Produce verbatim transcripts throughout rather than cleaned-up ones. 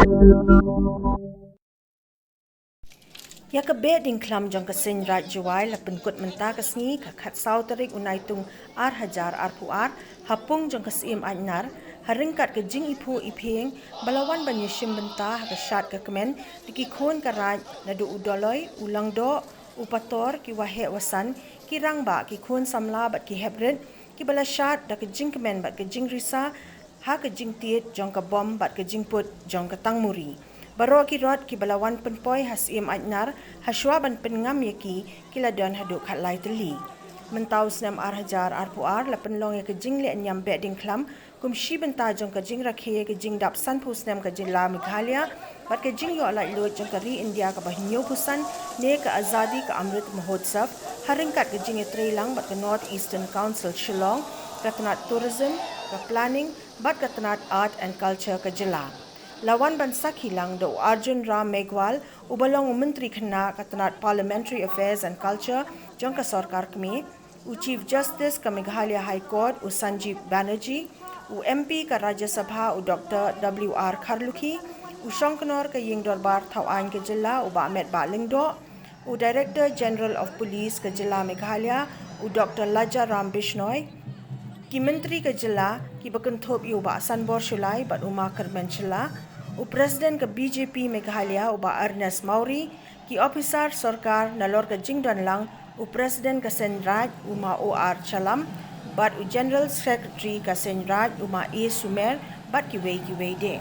Ïa ka Behdieñkhlam jong ka Seiñ Raij Jowai la pynkut mynta ka sngi ka khatsaw tarik u Naitung ar hajar arphew ar ha pung jong ka Syiem Aitnar, ha ryngkat ka jingiphuh iphieng ba la wan ban ïashim bynta ha ka shad ka kmen da ki khun ka Raij naduh u Doloi, u Langdoh, u Pator, ki Waheh Wasan, ki Rangbah, ki khun samla bad ki heprit, kiba la shad da ka jingkmen bad ka jingrisa ha ka jingtied jong ka bom bad ka jingput jong ka tangmuri. Baroh ki rot kiba la wan pynpoi ha Syiem Aitnar hashwa ban pynngam ïa ki, ki la don haduh khatlai tylli. Mynta u snem ar hajar arphew ar la pynlong ïa ka jingleh niam Behdieñkhlam kum shi bynta jong ka jingrakhe ka jingdap sanphew snem ka jylla Meghalaya bad ka jingïoh laitluid jong ka ri India kaba hynñiewphew san ne ka Azadi ka Amrit Mahotsav, ha ryngkat ka jingïatreilang bad ka North Eastern Council Shillong, ka tnat Tourism, ka Planning bad ka tnat Art and Culture ka jylla. La wan ban sakhi lang da u Arjun Ram Meghwal, uba long u Myntri Khynnah ka tnat Parliamentary Affairs and Culture jong ka Sorkar Kmie, u Chief Justice ka Meghalaya High Court u Sanjeev Banerjee, u M P ka Rajya Sabha u Doktor W R Kharlukhi, u Shongknor ka Ïing Dorbar Thawaiñ ka jylla u Bah Metbah Lyngdoh, u Director General of Police ka jylla Meghalaya u Doktor Laja Ram Bishnoi, ki Myntri ka jylla kiba kynthup ïa u Bah Sanbor Shullai bad u Ma Kyrmen Shylla, u President ka B J P Meghalaya u Bah Ernest Mawrie, ki ophisar sorkar nalor ka jingdon lang u President ka Seiñ Raij u Ma O R Shyallam bad u General Secretary ka Seiñ Raij u Ma A Sumer bad kiwei kiwei de.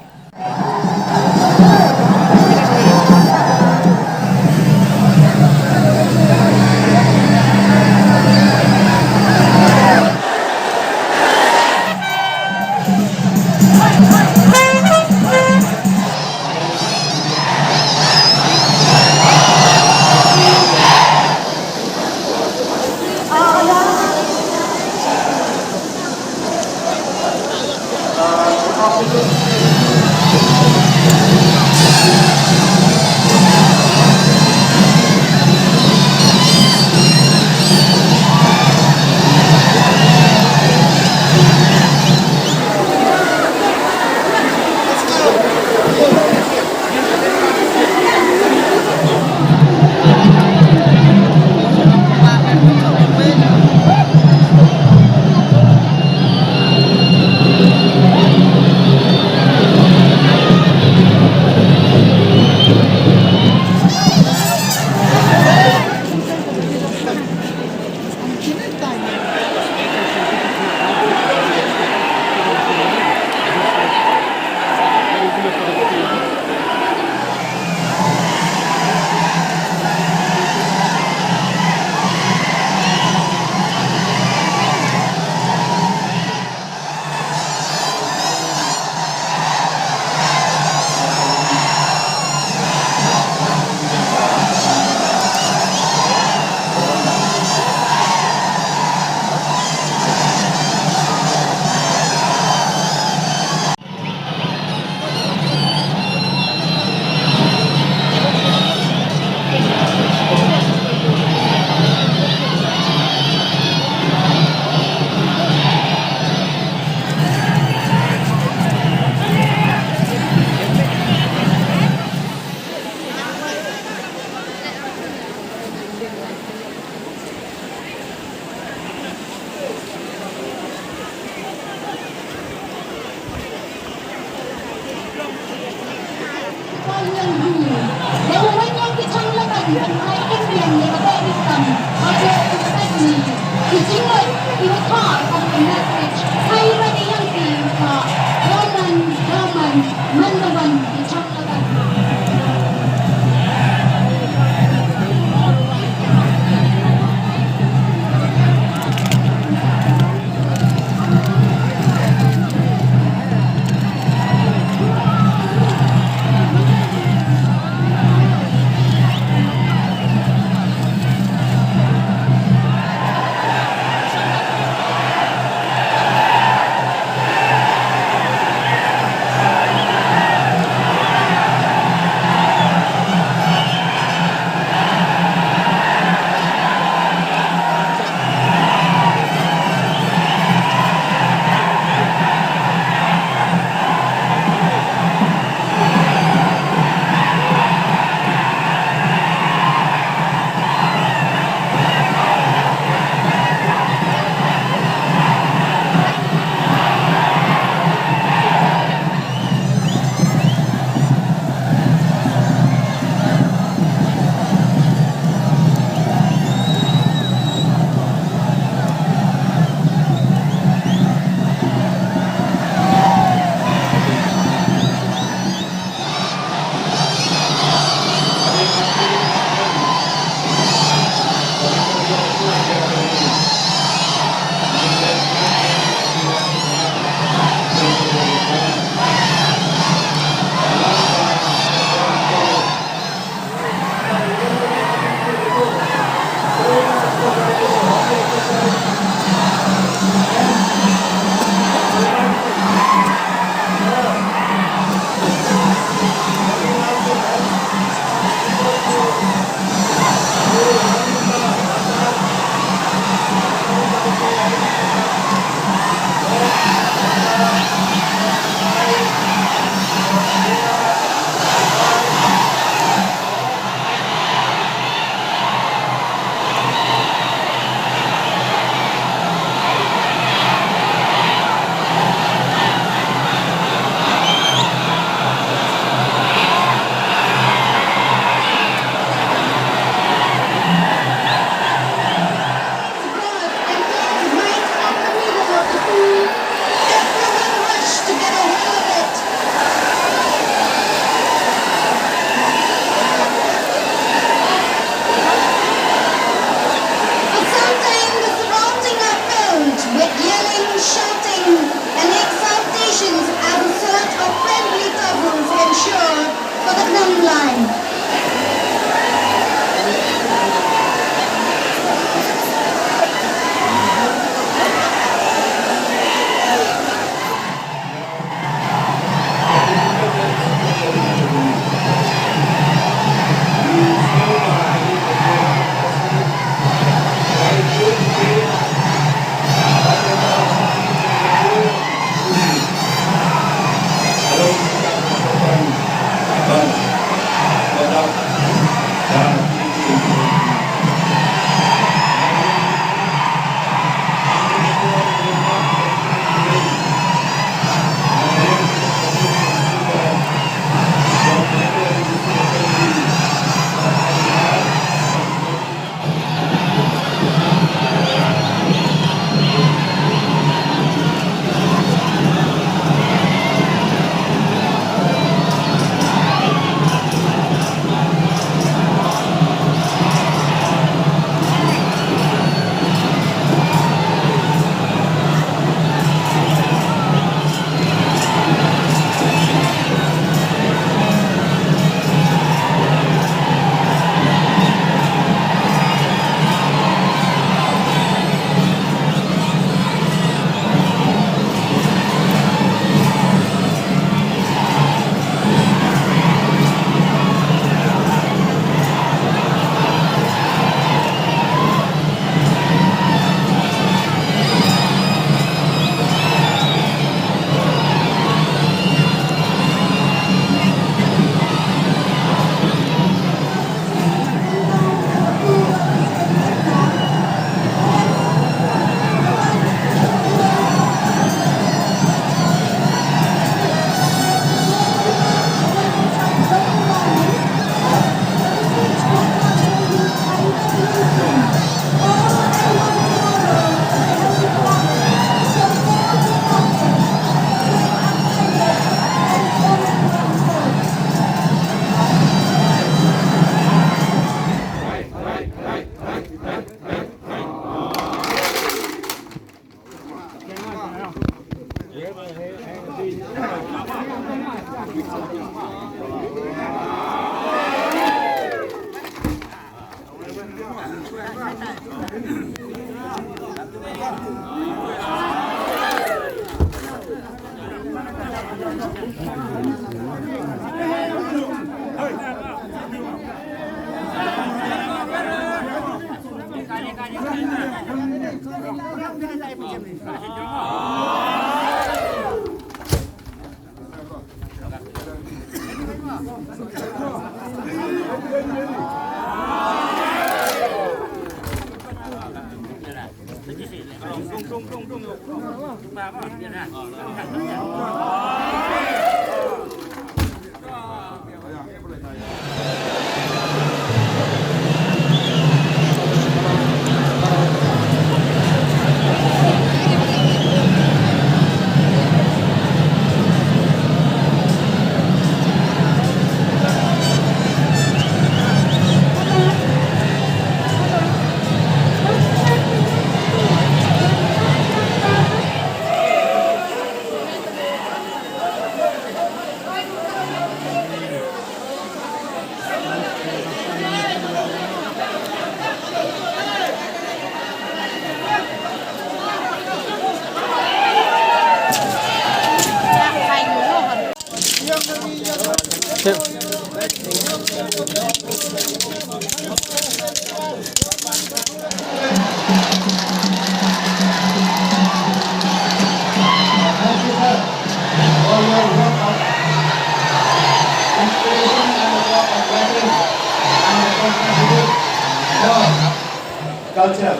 Culture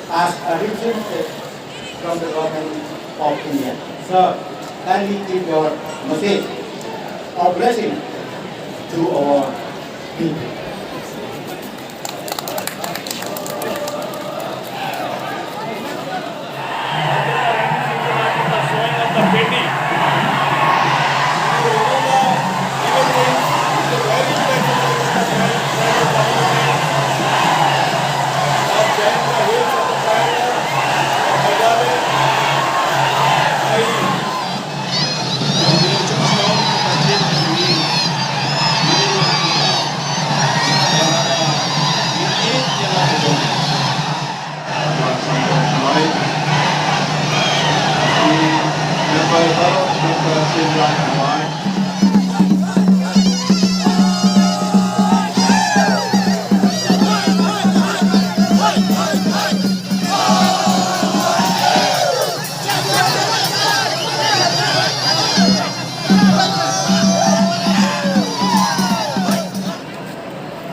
as a representative from the government of India. Sir, kindly keep your message of blessing to our people.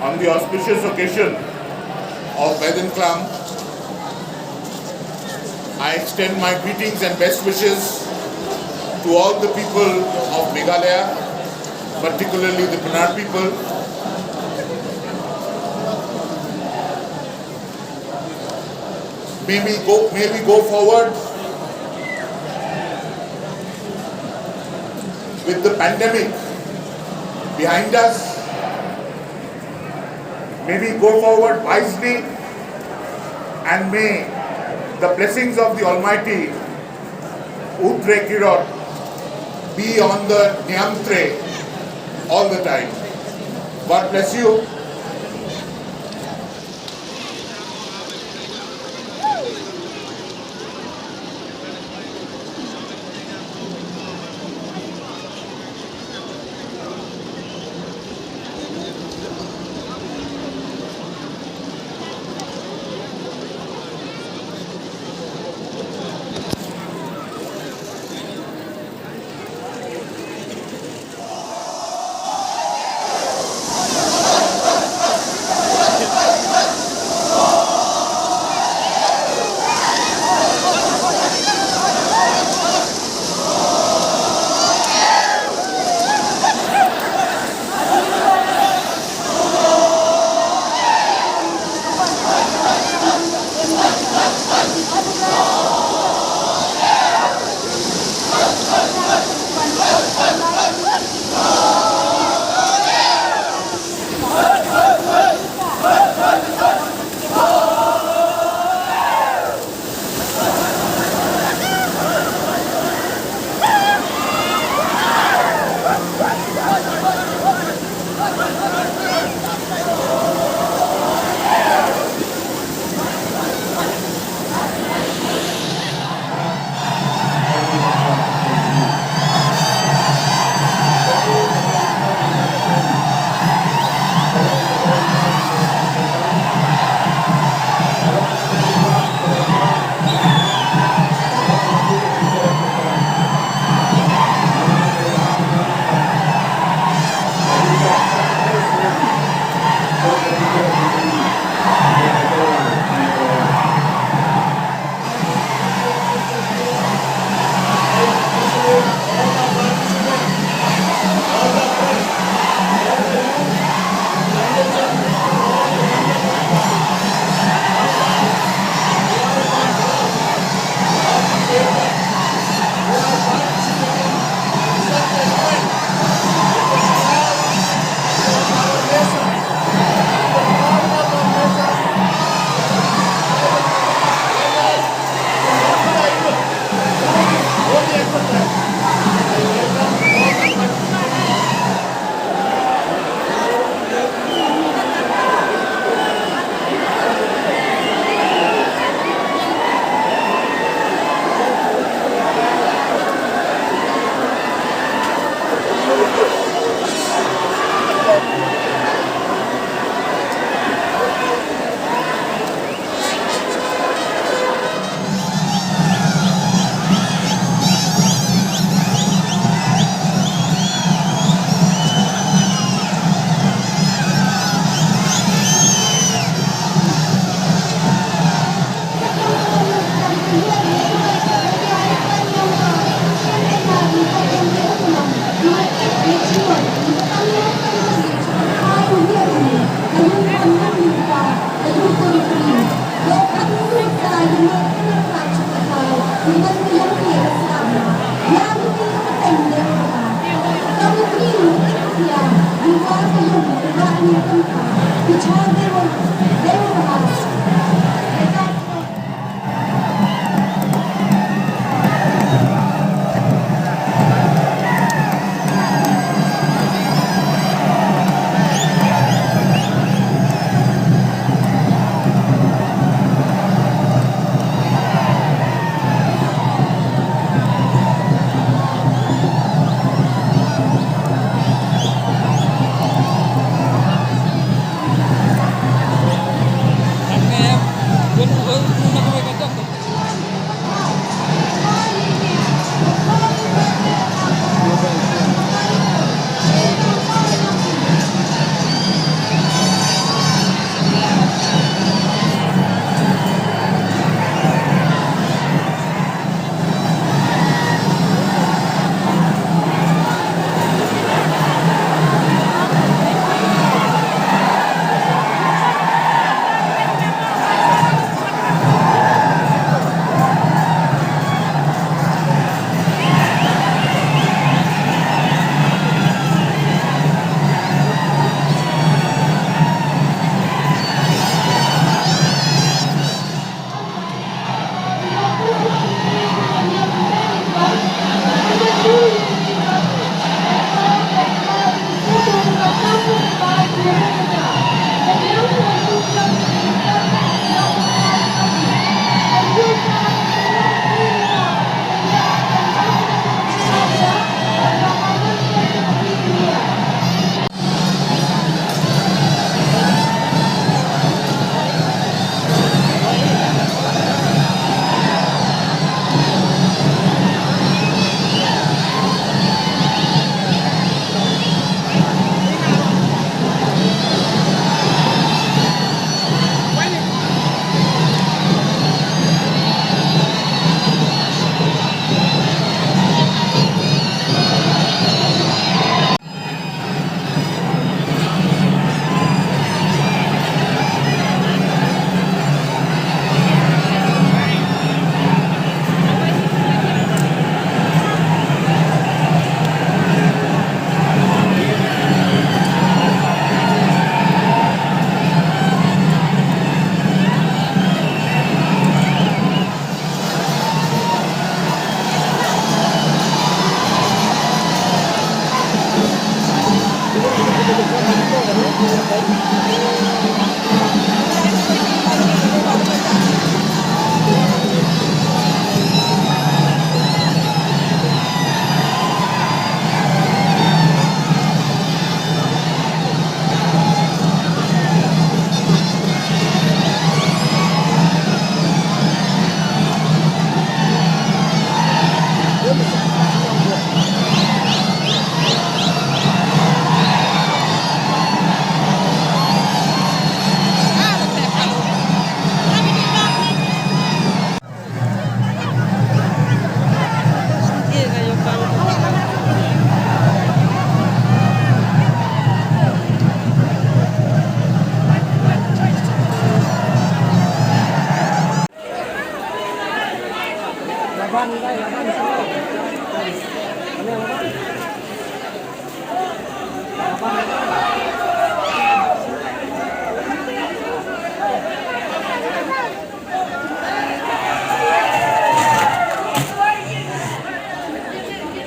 On the auspicious occasion of Madan Klam, I extend my greetings and best wishes to all the people of Meghalaya, particularly the Pnar people. May we go, may we go forward with the pandemic behind us. May we go forward wisely, and may the blessings of the Almighty, Utre Kirot, be on the Niamtre all the time. God bless you.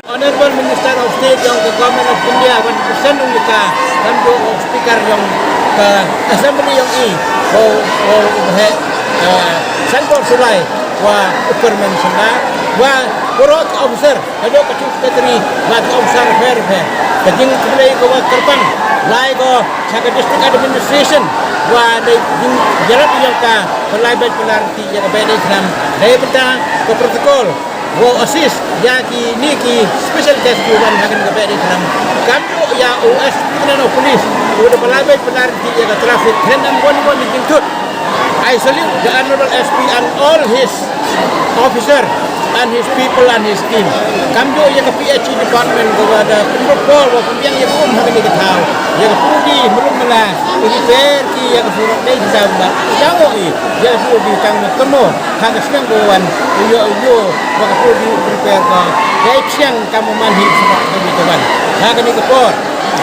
Honorable Minister of State yong ka Government of India, wan pyrshang ïa ka kam jong u Speaker yong ka Assembly yong i, u, u, u heh, eh, Sanpor Sulai, wa u Kyrmen Shylla, wa waroh ki officer, ka dei ka Chief Secretary, wa ki officer pher pher. Ka jingkhublei ka wa kyrpang, lai ko sha ka District Administration, wa dei jingïarap ïa ka, ka lai bad ka lar ti ïa ka Behdiengkhlam, dei bynta ka protocol. Wow assist ïa kine ki special guest ki wan ha kane ka Behdiengkhlam. Kam ïa u S P of Police, u da pynlait pynlar ïa ka traffic, kren dang wan wan jingtut. I salute the Honorable S P and all his officer and his people and his team. Kam ïa ka P H E department ka wa da pynroi por wa pynbiang ïa ka um ha kane ka thaw. Ïa ka pudi mlum mala, repair ki ïa ka surok dei kita ba. Ïa ka pudi tang mo. Ha ka snem ba wan, u ïoh, u ïoh, ba ka pudi u prepare ka. Dei psiang ka mo man hi sha ka pudi ka wan. Ha kane ka por,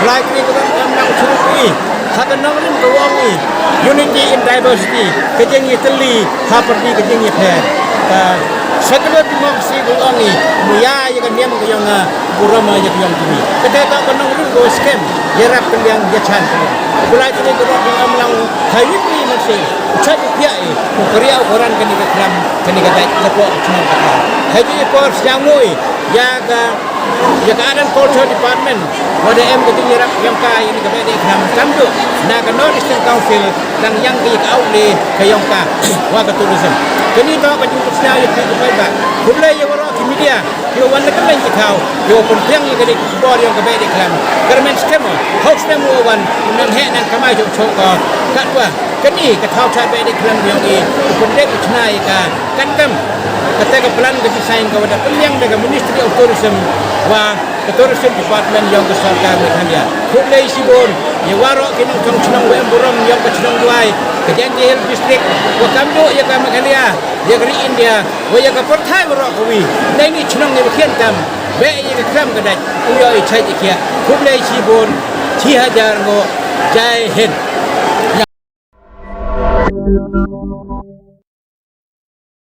Blai kane ka wan ka nang shuruh i. Ha ka nongrim ka wan i. Unity in diversity, ka jingïatylli, ha pyrdi ka jingïapher. Ka secular democracy ka wan i. Mu ïa ïa ka niam ka yong nga, burom ïa ka yong kini. Kata ka ka nongrim ka skhem, ïarap ka liang, ïa chan ka liang. Blai kane ka wan ka nang ha ïa kini masih. Chait u pia i, u kria u koran kani ka klam, kani ka dait, ka pok u chnong ka klam. Hai ji i por siang mui, ïa ka, ïa ka Art and Culture Department, wa da em ka jingïarap yong ka, ïa ni ka Behdiengkhlam, kam du, na ka North Eastern Council, dang ïa ka ïa ka outlay, ka yong ka, wa ka tourism. Kani to ka jingpynsñiaw ïa ka ïa ka paidbah. Khublei ïa waroh ki media, ïa wan na ka leng ki thaw, ïa pynbiang ïa kani ka khubor yong ka Behdiengkhlam. Kyrmen skhem, hok skhem u wan, u nang heh nang kamai jong chong ka, katwa. Kani ka thaw chat Behdiengkhlam yong i, u pyndep u chna ïa ka, katkam. Kata ka plan ka design ka wa da pynbiang da ka Ministry of Tourism, wa ka Tourism Department yong ka sorkar Meghalaya. Khublei shibun, ïa waroh ki nongchong chnong wa em burom yong ka chnong Jowai, ka Jaintia Hills District, wa kam du ïa ka Meghalaya, ïa ka ri India, wa ïa ka pyrthai waroh kawi. Dei ni chnong ni wa khian tam, beh ïa ka klam ka dait, u ïoh i chait i khiah. Khublei shibun, chi hajar nguh, Jai Hind.